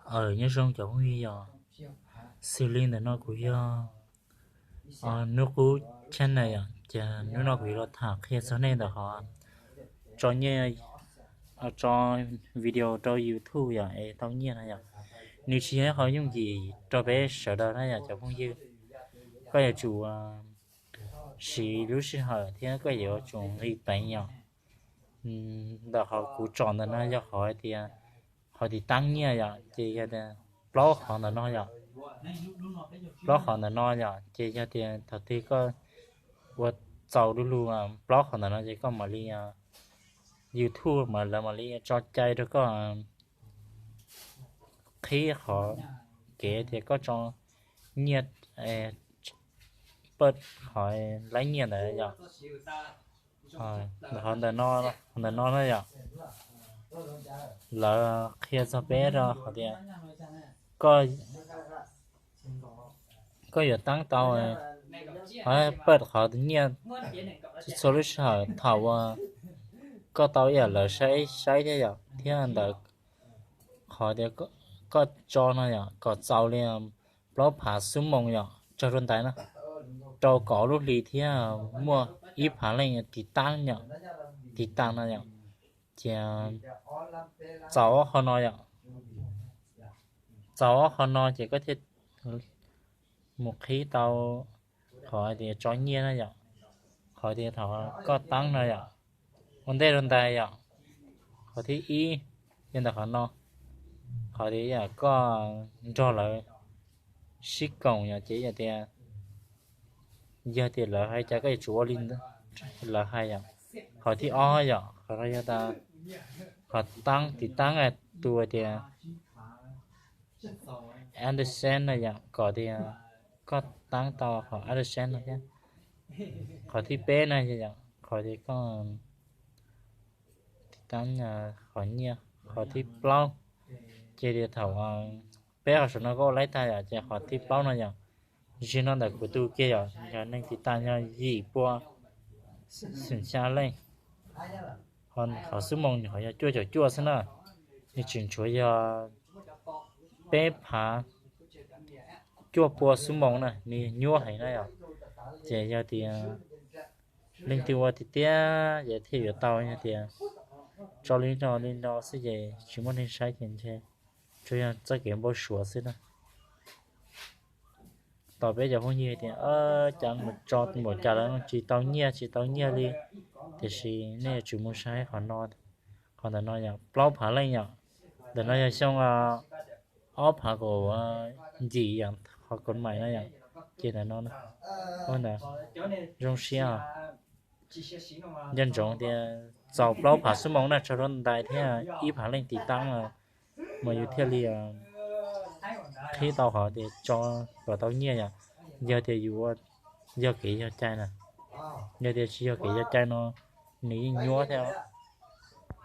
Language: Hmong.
Aws, nyob zoo cov phooj ywg yom, xws li ntawm no kuv yog Hnub Qub channel yom, ces hnub no kuv yuav los tham qhia txog nej ntawm qhov tso nyiaj, tso video rau YouTube yom es tau nyiaj na yom. Nws tsis yog ib qho yooj yim rau peb sawv daws na yom cov phooj ywg. Koj yuav tsum siv lub sij hawm thiab koj yuav tsum nqis peev yom. Ntawm qhov kuv tsom ntawm no yog qhov tias qhov tiv taab nyiaj yom, ces yog tias plaub qhov ntawm no yom, plaub qhov ntawm no yom, ces yog tias thaum twg koj ua txaus du lug plaub qhov ntawm no ces koj mam li YouTube mas lawv mam li tso cai rau koj qhib qhov kev tias koj tso nyiaj, paj qhov laib nyiaj ntawd yom. Qhov ntawm no, ntawm no na yom, lawv qhia txog peb rau qhov tias koj yuav taab tau paj qhov nyiaj txhua lub sij hawm thaum uas koj tau ib yam lawv saib saib thiab yom, thiab ntawm qhov tias koj tso no yom kom txaus li plaub phav xuab moos yom tsaug rau ntais na, rau kaum lub hli thiab muaj ib phav leej tiv taab yom, tiv taab no yom, ces txaus ob qho no yom, txaus ob qho no ces koj thiaj mus qhib tau qhov tias tso nyiaj na yom, qhov tias thaum koj taab no yom, ua ntej rau ntais yom, qhov thib ib yog ntawm qhov no, qhov tias yam koj nrog lawv sib koom yom, ces yog tias, yog tias lawv hais cas koj yuav tsum ua li lawv hais yom. Qhov thib ob yom, qhov no yog tas qhov taab tiv taab tus tias AdSense na yom, kom tias koj taab tau qhov AdSense no thiab. Qhov thib peb na yog qhov tias koj tiv taab qhov nyiaj. Qhov thib plaub ces tias thaum peb qhov saum no koj ua laib tag yom, ces qhov thib plaub no yom, zig no ntawm kuv tus kiag yom, yog neeg tiv taab yog yim pua xum xya leej. Qhov xuab moos nws qhov yog cuaj caum cuaj xwb na, nws tseem tshuav yog peb phav cuaj pua xuab moos na, nws nyuaj heev na yom. Ces yog tias leej twg ua tiag tiag ces thiaj yuav tau, yog tias tso li no li no xwb ces tsis muaj neeg saib ces ntshe tsuas yog txoj kev npau suav xwb na. Tos peb cov phooj ywg tias cas mus tso npaum cas lawm tsis tau nyiaj tsis tau nyiaj li, tiam sis nej yuav tsum mus saib qhov no, qhov ntawm no yom, plaub phav leej yom, ntawm no yog xyoo ob phav kaum yim yom, qhov kaum maim no yom, ces ntawm no, ntawm, zoo siab nco ntsoov tias txaus plaub phav xuab moos na tsaug rau ntais thiab ib phav leej tiv taab mas yus thiaj li qhib tau qhov tias tso kom tau nyiaj yom. Yog tias yus, yog kev yog cai na, yog tias tsis yog kev yog cai no nws yeej nyuaj thiab.